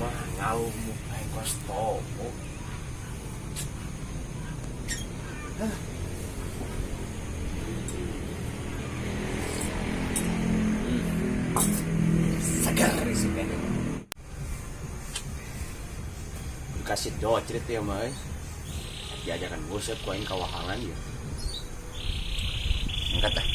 Mah ngalumuk aing kos topo. Hah. Segar sih kayaknya. Kasih docrit ya mah euy. Diajakan nguseup ku aing ka wahangan ya. Angkat ah.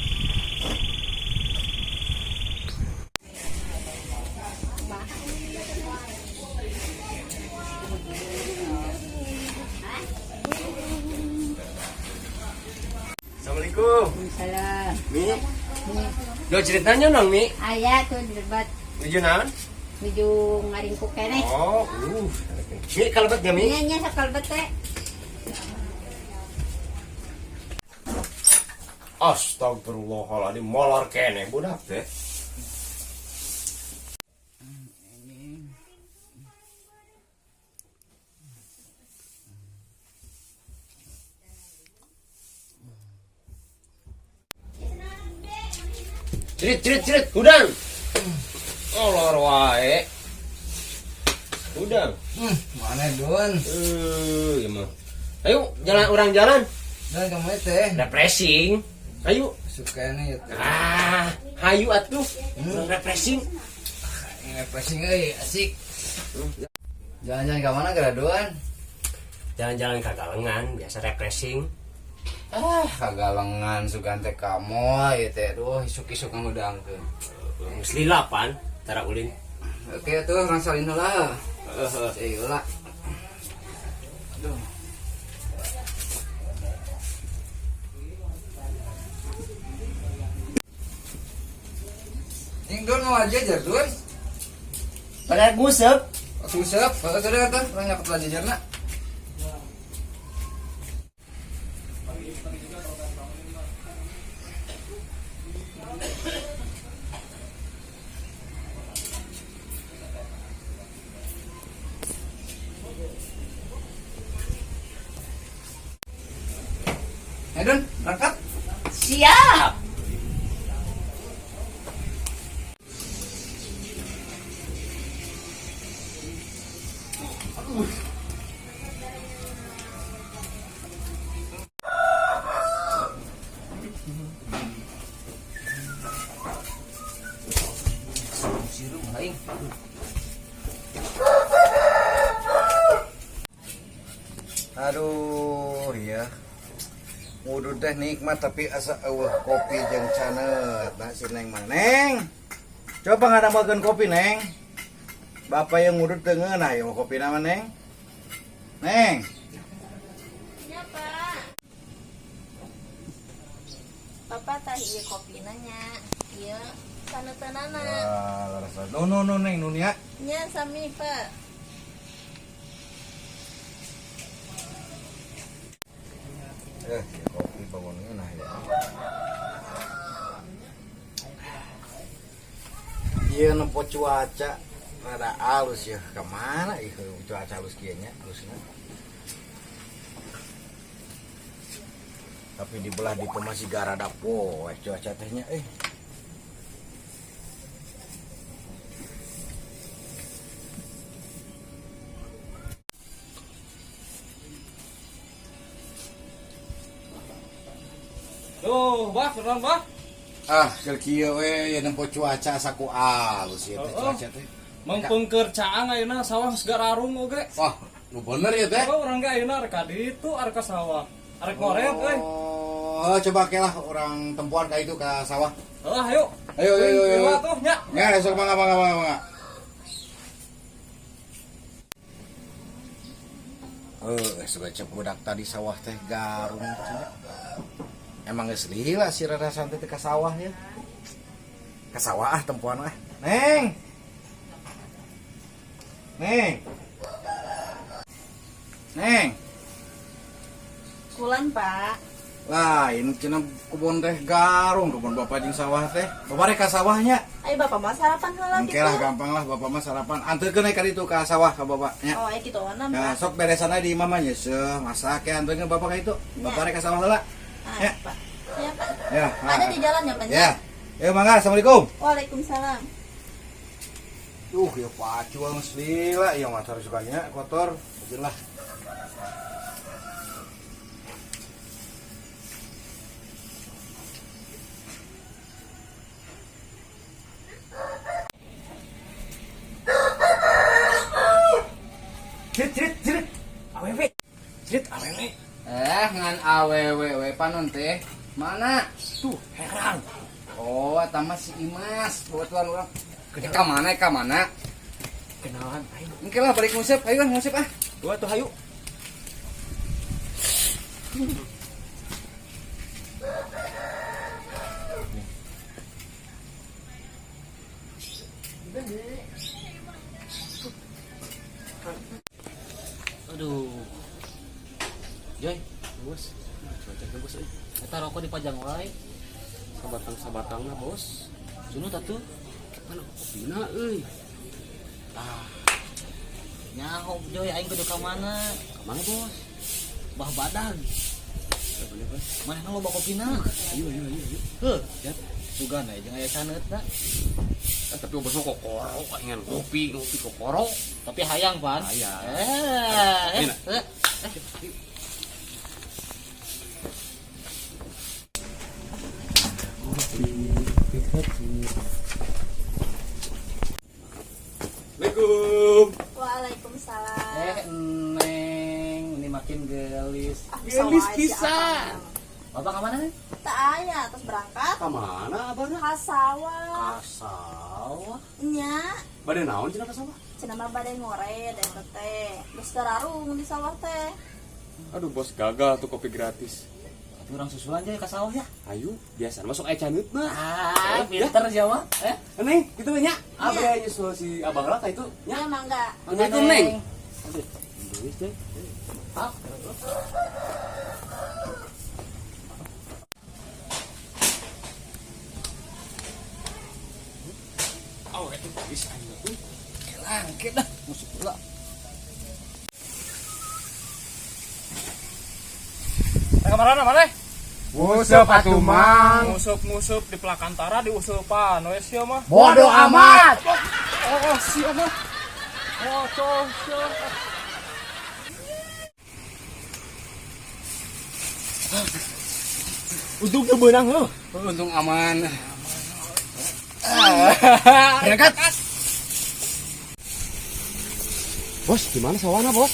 Assalamualaikum. Salam. Mi. Do ceritanya nong Mi. Aya tuh dilebat. Nuju naon? Nuju ngaringkuk keneh. Oh, Mi kalebet gak Mi? Nya nya sakalebet teh. Astagfirullahaladzim, molor keneh budak teh. Cerit, cerit, cerit, hudang. Molor wae. Hudang. Mana Don? Iya mah. Ayo, jalan orang jalan. Don kamu teh. Refreshing. Ayo. Sukanya ya teh. Ah, hayu atuh. Urang refreshing. Ini refreshing euy, asik. Jalan-jalan ke mana gara Don? Jalan-jalan ke Galengan, biasa refreshing. Ah, kagalengan sugan teh kamu ya teh. Duh, isuk-isuk ngudangkeun. Geus lila pan, tara ulin. Oke tuh orang salin heula. Heeh. Cai heula. Aduh. Ing Don mau aja jar Don. Pada nguseup. Nguseup, heeh sudah tuh, urang nyakot lah jajarna. Eh Don, berangkat. Siap. Sirum aing. Aduh ya. Ngudud teh nikmat tapi asa eueuh kopi jeung canet. Nah si Neng mah Neng. Coba ngadamelkeun kopi Neng. Bapak yang ngudud teu ngeunah ieu kopi mah Neng. Neng. Ya, Pak. Papa tah ieu kopina nya. Ieu saneuteunnana. Wah, rasa. No no no Neng nun ya. Nya sami, Pak. Kopi bangun ngeunah ya. Ieu nempo cuaca rada alus ya. Kemana ieu cuaca alus kieu nya, alusna. Tapi di belah ditu masih garada poek cuaca teh nya euy. Duh, bah, kenaon bah? Ah, keur kieu we ya nempo cuaca saku alus ya teh cuaca teh. Mengpengker caang ayeuna sawah geus gararung oge. Wah, nu bener ya teh. Oh, urang ge ayeuna rek ka ditu arek ka sawah. Arek ngoret euy. Oh, coba ke lah orang tempuan ka itu ka sawah. Heuh, ayo. Ayo, ayo, ayo, ayo. Tuh, nya. Ya, esok mangga mangga mangga mangga. Suka cek budak tadi sawah teh garung cenah. Emang geus lila si rara santai teh ka sawah ya. Ka sawah ah tempuan ah. Neng. Neng. Neng. Kulan, Pak. Lain cenah kebon teh garung, kebon bapak jeung sawah teh. Bapak rek ka sawahnya. Ayo bapak mah sarapan heula Engke lah gampang lah bapak mah sarapan. Anterkeun we ka ditu ka sawah ka bapak nya. Oh, aya kitu wana, Nah, Pak. sok beresan aja di imah mah nya seuh, masak ya anterkeun bapak ka itu. Ya. Bapak rek ka sawah heula. Ah, Ya. Pak. Ya, Pak. Ya. Ada di jalan ya, Pak? Ya. Ya, mangga. Assalamualaikum. Waalaikumsalam. Duh, ya pacuang lila ya mah sukanya kotor. Aja lah. Cerit cerit cerit. Awewe. Cerit awewe. Ngan awewe we panon teh. Mana? Tuh, herang. Oh, eta mah si Imas, kebetulan urang. Ka mana ka mana? Kenalan aing. Engke lah balik nguseup, ayo nguseup ah. Dua tuh hayu. Aduh. Joy, bos. Cuaca ke bos euy. Eta rokok dipajang wae. Sabatang-sabatangna bos. Sunut atuh. Mana kopina euy. Ah. Nyaho Joy aing kudu ka mana? Ka mana bos? Bah badag. Boleh bos. Manehna loba kopina. Ayo ayo ayo ayo. Heuh. Jat. Sugan aya jeung aya saneutna. Ah, tapi bos mah kokoro, aing ngopi, ngopi kokoro. Tapi hayang pan. Hayang. Eh. Ayo, Eh. Assalamualaikum. Waalaikumsalam. Neng, ini makin gelis. Ah, Gelis sawah si pisan. Akang. Bapak ka mana? Neng? Tak aya terus berangkat Ka mana abahna? ka sawah. Ka sawah. Nya, Bade naon cenah ka sawah? cenah mah bade ngore eta teh. Geus tararung di sawah teh. Aduh bos gagal tuh kopi gratis. Tapi orang susulan aja ke sawah ya. Ayo, biasa masuk aya caneutna. Ah, pinter siapa? Eh, Neng, gitu nya. Apa ya nyusul si abang lah itu nya. Ya mangga. Assalamualaikum Neng. Aduh, gelis deh. Ah, Oh, itu gelis aing tuh. Langke dah, nguseup heula. Kamarana mana? Nguseup atuh Mang. Ngusup-ngusup di pelakantara di usupan we sia mah. Bodoh amat. Oh, sia mah. Oh, coh, sia. Untung teu beunang heuh. Untung aman. Berangkat. Bos, gimana sawahna, Bos?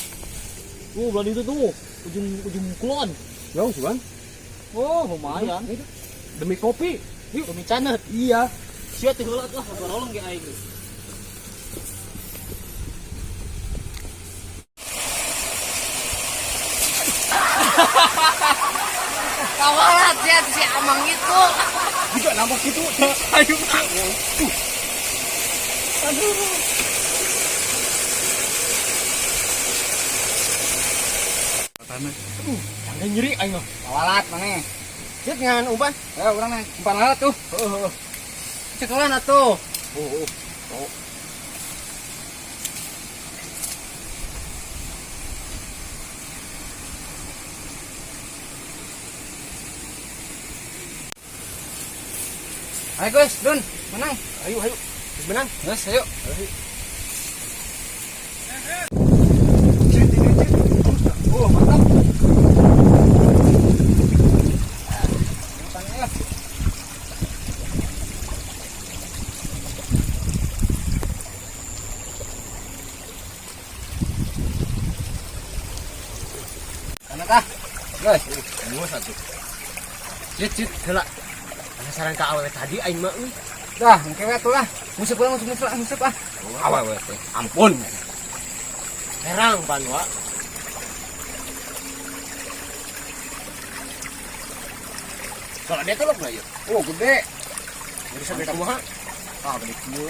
Belah itu tuh, ujung ujung kulon. Jauh, Bang. Oh, lumayan. Demi kopi. Yuk, demi canet. Iya. Sia teh heula lah, gorolong ge aing. Kawalat ya si Amang itu. Juga nampak gitu. Ayo. Jangan nyeri aing mah. Kawalat maneh. Cek ngan umpan. Eh, urang nang umpan lalat tuh. Heeh. Cekelan atuh. Oh, oh. Ayo guys, Dun, menang. Ayo, ayo. Menang. Guys, ayo. Oh, mantap. Tangan ya. Kanan ah. Guys, Dua satu. cit cit heula. Penasaran ka awewe tadi aing mah euy. Dah, engke we atuh lah. Nguseup lah, nguseup lah, nguseup ah. Awewe teh. Ampun. Herang pan wa. Kalau dia tuh lo ya. Oh, gede. Jadi sampai kumaha? Ah, gede kieu.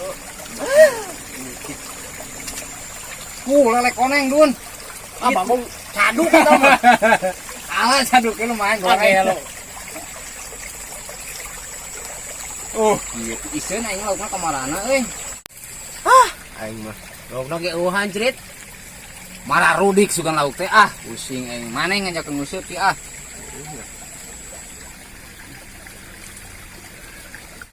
Lele koneng, Dun. Ah, bangun caduk eta mah. Alah, caduknya lumayan goreng. Oke, lo. Oh, gitu iseun aing laukna kamarana euy. Aing mah. Laukna ge eueuhan cerit. Marah rudik sugan lauk teh ah, pusing aing. Mana yang ngajakeun nguseup sih ah.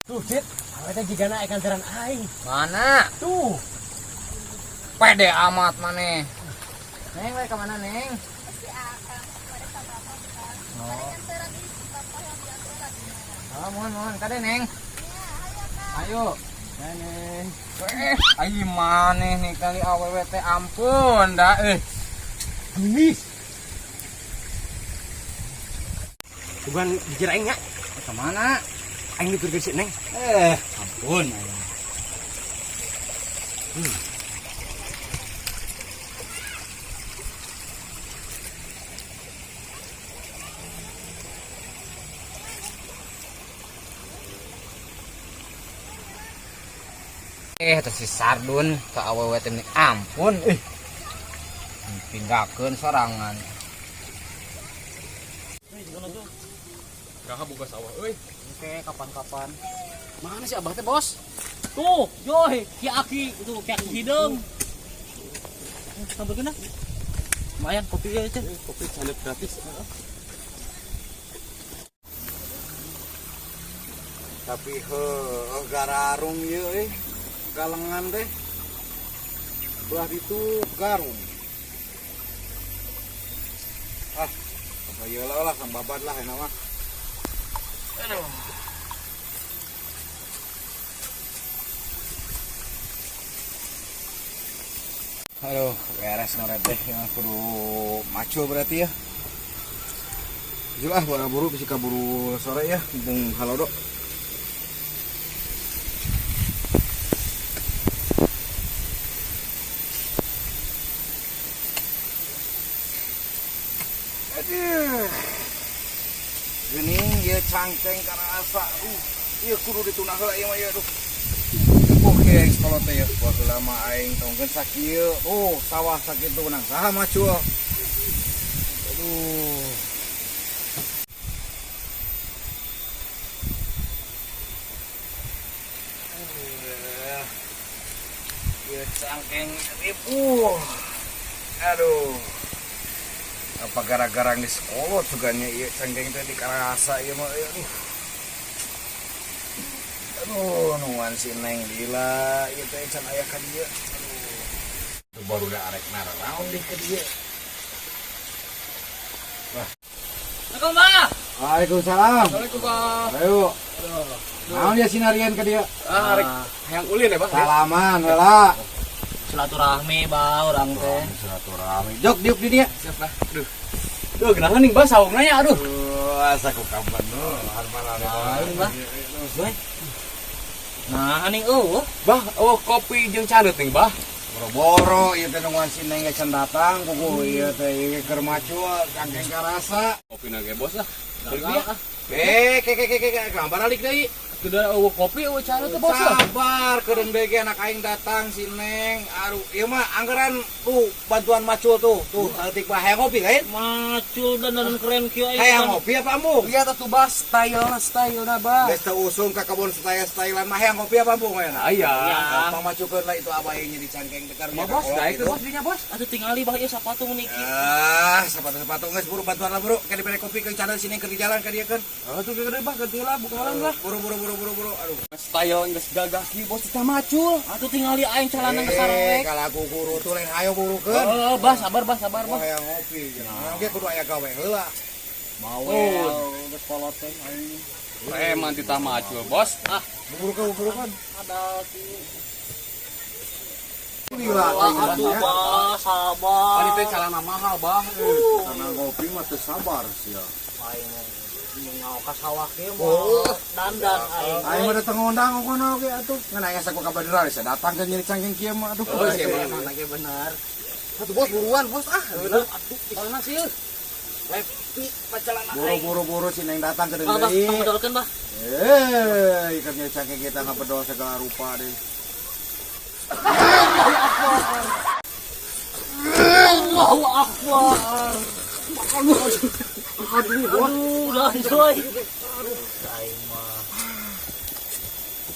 Tuh, Cit. Awewe teh jigana aya kanteran aing. Mana? Tuh. Pede amat maneh. Neng, we ka mana, Neng? Si Akang pada ka bapak kan. Pada nganteran ih si bapak yang dianteran. Oh, mohon mohon kade, Neng. Ayo. Neng. Ayo maneh nih kali awewe teh ampun dah eh. Gelis. Bukan jujur aing nya. Kemana? Aing nuturkeun si Neng. Ampun aing. Teh si Sardun ke awewe teh ampun eh. Pinggakeun sorangan. Kakak buka sawah euy. Oke, kapan-kapan. Mana si Abah teh, Bos? Tuh, Joy, Ki Aki itu Ki Aki hidung. Sampai kena. Lumayan kopi ya, Cen. Kopi candep gratis. Tapi heuh gararung ieu euy. Galengan teh. Belah ditu garung. Ah, apa ieu lah sambabat lah enak mah. Aduh. Aduh, beres ngoret deh, yang kudu maco berarti ya. Jelah, buru-buru bisa kaburu sore ya, mumpung halodo. Aduh. Geuning ieu cangkeng karasa. Ieu kudu ditunah heula ieu mah ieu aduh. Oke, sekolah teh ya, baheula mah aing tongkeun sakieu. Oh, sawah sakitu menang saha macul. Aduh. Ieu cangkeng ripuh. Aduh. Apa gara-gara geus kolot suganya ieu cangkeng teh dikarasa ieu mah aduh. Aduh, nungguan si Neng lila ieu teh can aya ka dieu. Aduh. Tuh baru da arek naraon deh ka dieu. Wah. Assalamualaikum, Bah. Waalaikumsalam. Assalamualaikum, Bah. Ayo. Naon ya sinarian ka dieu? Ah, arek hayang ulin ya, Bah. Salaman heula. Silaturahmi, Bah, urang teh. Silaturahmi. Jok diuk di dieu. Siap lah. Aduh. Duh, genahan nih, Bah, saungna nya, aduh. Asa ku kapan tuh, Bah. Nah, aning eueuh. Bah, oh kopi jeung caneut nih, Bah. Boro-boro ieu teh nungguan si Neng can datang kuku ieu teh ieu keur macul cangkeng karasa. Kopi na ge, Bos lah. Beli dia. Ke ke ke ke ke gambar alik deui. Sudah eueuh kopi eueuh caneut teh, Bos lah. Sabar kereun bege anak aing datang si Neng. Aduh, ieu mah anggaran tuh bantuan macul tuh. Tuh, saeutik mah hayang ngopi lain. Macul dan dan keren kieu aing. Hayang ngopi apa embung? Lihat atuh, Bah, style-na, Bah. Geus teu usung ka kebon style-stylean mah hayang ngopi apa embung ayeuna? Aya. Gampang macukeun lah itu abae nya di cangkeng teh karunya Mah, Bos, ka kolot daek gitu. teh, Bos, dinya, Bos. Atuh tingali bah ieu sapatu mun iki. Ah, sepatu-sepatu geus buru bantuan lah buru. Ka dibere kopi ke channel sini keur di jalan ka dieu keun. Oh, tuh gede, Bah, ganti lah, bukalan lah. Buru buru buru buru buru. Aduh. Style geus gagah kieu, Bos, kita macul. Atuh tingali aing celana geus sarek. Kalau aku guru tuh lain ayo burukeun. Oh, bah sabar bah sabar bah. Wah, hayang ngopi. Nah, ge kudu aya gawe heula. Bawel geus kolot teh aing. Preman titah macul, Bos. Ah, Burukeun burukeun. ada ki. Gila, Atuh bah sabar. Ini teh celana mahal, Bah. Karena ngopi mah teu sabar sia. Aing nyawa ka sawah kieu Oh. mah dandan aing. Aing mah datang ngondang kono oge atuh. Ngan aya saku kabaderan sia datang ke nyeri cangkeng kieu mah aduh. Oh, sia mah. Emang ge bener. Atuh bos buruan bos ah. Atuh celana sih. Lepi pacelana aing. Buru buru buru si Neng datang ke Bah, bah, deui. pangedolkeun bah. Ikan nyeri cangkeng kita ngabedol segala rupa deh. Allahu Akbar. Aduh, udah coy. Aing mah.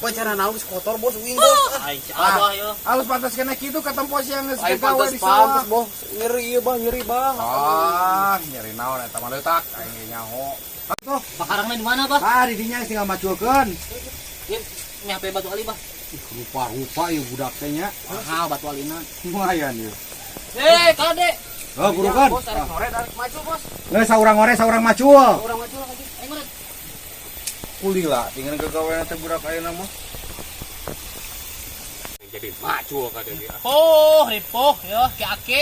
Pacaran naon geus kotor, Bos, uing, Bos. Aing si Abah yo. Halus pantas kena kitu katempo sia geus Aing gawe pantas di sawah. pantas, Bos. Nyeri ieu, Bah, nyeri, Bah. Ah, nyeri naon eta mah leutak aing ge nyaho. Tuh, Pakarangna di mana, Bah? ah di dinya geus tinggal maculkeun. Ieu mi HP Batu Ali, Bah. Rupa-rupa ieu budak teh nya. Mahal batu alina. Lumayan ieu. Eh, kade. Oh, burukan. Bos, arek ngoret, arek maju, Bos. Geus saurang ngore saurang macul. Urang maju lagi. Ayo ngoret. Kulila tinggal gagawean teh budak ayeuna mah. Jadi macul kade ge. Oh, ripoh ya, ki aki.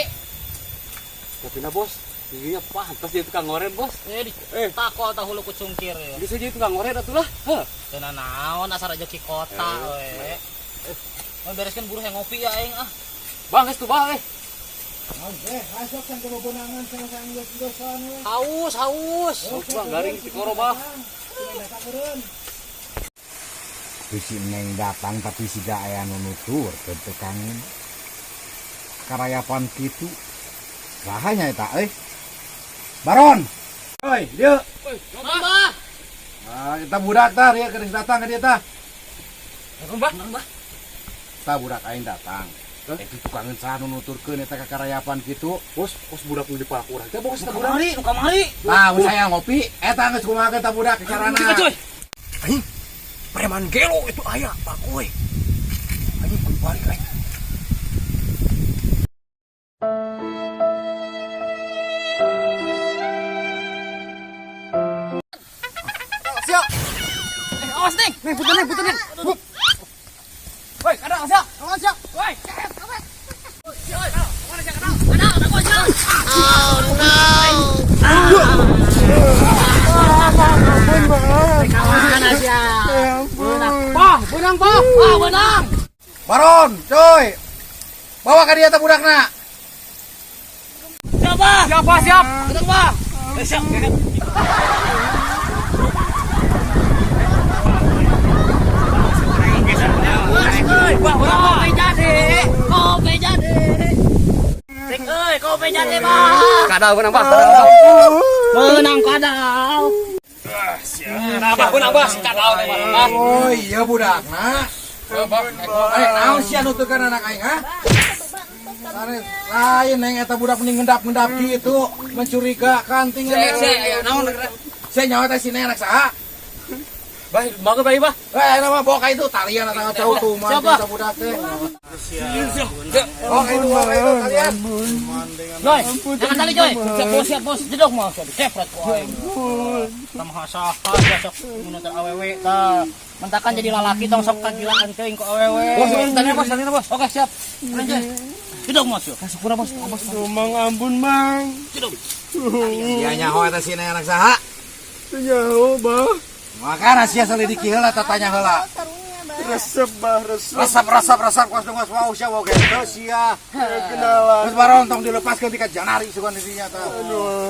Kopina bos. Iya pantas jadi tukang ngoret bos. Eh, takol tah hulu ku cungkir ya. Bisa jadi tukang ngoret atuh lah. Heh. Teu naon asal rezeki kota we. Mau bereskan buruh yang ngopi ya aing ah. Bang geus tuh bang eh. Eh, asok can kebebenangan sama geus-geusan we. Haus, haus. Haus bang garing ti koro bang. Si Neng datang tapi siga aya nu nuturkeun tukangeun. Karayapan kitu. Saha nya eta euy? Baron. Oi, dieu. Mbah. Ah, eta budak tah dia geus datang ka dieu tah. Mbah, mbah. Tah budak aing datang. Itu tukangeun saha nu nuturkeun eta kakarayapan kitu. Bos, bos budak nu dipalak urang teh bos eta budak. Kamari, nu kamari. Tah, mun saya ngopi, eta geus kumaha tah budak carana. Cuy. Anjing. Preman gelo itu aya, Pak euy. Anjing kudu balik aing. Siap. Eh, awas, Neng. Neng, puter neng, puter neng. Woi, kada siap. Awas siap. Woi. Pah, benang, pah. Pah, benang. Baron, coy. Bawa ka dieu tah budakna. Siapa? Siap, Pak, siap. Benang, Pak. Eh, siap. Kopi jadi, kopi jadi. Sik euy, kopi jadi, Pak. Kadal benang, Pak. Menang kadal. Nah, Pak, benang, Pak. Kadal teh, Pak. Oh iya budakna. Eh, naon sia nuturkeun anak aing ha? Sare, lain neng eta budak mending ngendap-ngendap kitu, mencurigakan tinggal. Sek, sek, aya naon? Sia nyawa teh si neng anak saha? Bah, mangga bae, Bah. Eh, nama bawa ka itu talian atau jauh tuh mah Siapa? eta budak teh. Bawa ka itu, bawa ka itu talian. Joy, jangan tali Joy. Siap bos, siap bos. Jedok mah siap kepret ku aing. Tamaha saha sia sok menutur awewe tah. Mentakan jadi lalaki tong sok kagilaan teuing ku awewe. Bos, talian, Bos, talian, Bos. Oke, siap. Keren Joy. Jedok mah siap. Masuk kurang bos, bos. Mang ampun mang. Jedok. Sia nyaho eta si neng anak saha? Nyaho bah. Makana sia selidiki heula tatanya heula. Karunya, Bah. Resep bah resep. Resep resep resep kos dongos wow sia wow gitu sia. Kenalan. Terus baron tong dilepaskeun ti ka janari sugan dirinya tah.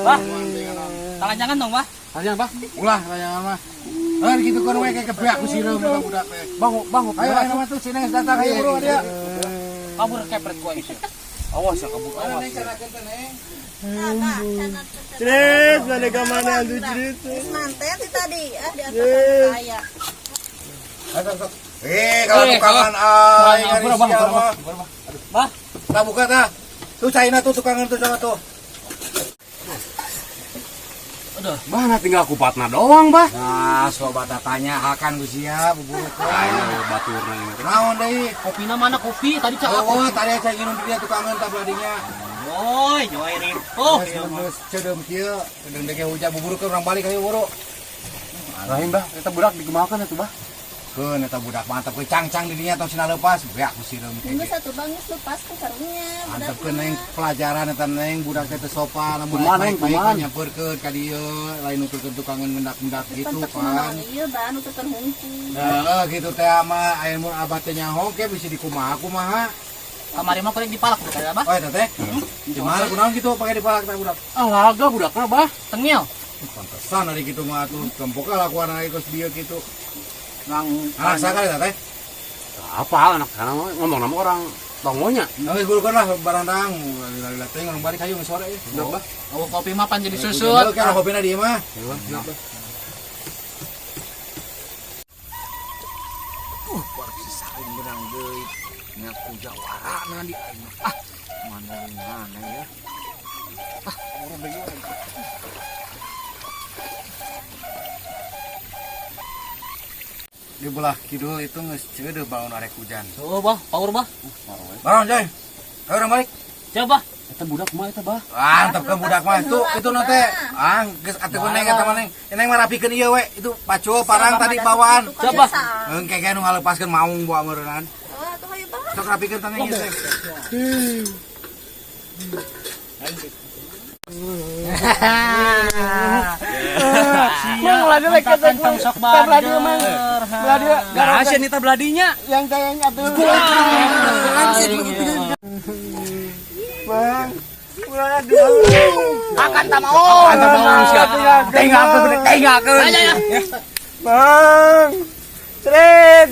Bah. Talanjangan dong, Bah. Talian, Pak. Ulah tayangan mah. Eh gitu kan we kayak kebeak ku sireum eta budak teh. Bang, bang, Ayo ayo mah tuh sini datang ayo buru dia. Kabur kepret ku aing. Awas ya kabur Mana awas. neng canakeun teh neng? Cerit, mana ke mana tuh cerit. Geus mantet ti tadi, ah di atas Yes. saya. Ayo sok sok. Eh kalau tukangan aing ari sia mah. Bah, Tah buka tah. Tuh China tuh tukangan tuh sama tuh. Mana tinggal kupatna doang, Bah. Nah, sobat tanya akan ku sia buburukeun. Ayo baturna ini. Naon deui? kopina mana kopi? Tadi cak aku. Oh, tadi saya ingin dia tukangan tah beladinya. Joy, Joy ripuh. Geus cedeum kieu, cedeum dege hujan buburukeun urang balik ayo buru. Lain, Bah, eta budak dikumahakeun atuh, Bah. Keun eta budak mantap ke cangcang di dinya tong sina leupas, beak ku sireum teh. Geus atuh Bang, geus lepas ku karunya. Mantap keun neng pelajaran eta neng budak teh teu sopan lamun Kumaha, Neng, baik-baik kumaha? nyamperkeun ka dieu, lain nuturkeun tukangan ngendak-ngendak gitu Pan. pan. Ieu Bah, nuturkeun hungkul. Heeh, gitu teh mah aya mun abah teh nyaho ke bisa dikumaha kumaha. Kamari mah kuring dipalak bukan ya, Bah? Oh eta teh. Di mana kunaon gitu pakai dipalak teh budak. Ah, laga budakna, Bah. Tengil. Pantesan ari kitu mah atuh kempok lakuan ari kos dieu kitu. Nang Anak sakali eta teh. Apa anak sana mah ngomong nama orang tongonya. Nah, geus burukeun lah barandang, lila-lila teh urang balik hayu geus sore euy. Budak, Bah. Oh, kopi mah pan jadi susut. Oke, kopina di imah. Saling benang deui ngaku jawara na di aing mah. Ah, mana mana ya. Ah, urang deui urang. Di belah kidul itu geus ceudeuh bangun arek hujan. Oh, bah, power bah. Barang, Joy. Ayo urang balik. Siapa? Eta budak mah eta bah. Ah, antepkeun budak mah itu nu teh. Ah, geus atuh neng eta mah neng. Neng mah rapikeun ieu we. Itu pacul parang tadi bawaan. Siapa? Engke ge nu ngalepaskeun maung buah meureunnan. Oh, atuh hayu bah. Sok rapikeun tah neng ieu teh. Mang lah dia Mentakan tong sok Belah dia, Mang. bader. Belah dia. Nah, sia nita beladinya. Yang tayang atuh. Bang. Ulah dia. Akan tak mau. Mantap maung sia. Tengahkeun, tengahkeun. Ayo, ayo. Bang. Cret.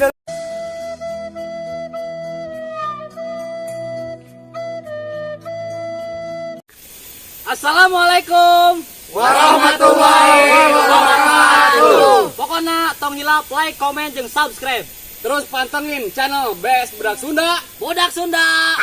Assalamualaikum Warahmatullahi wabarakatuh. Pokoknya tong hilap like, komen, jeung subscribe. Terus pantengin channel BS Budak Sunda. Budak Sunda.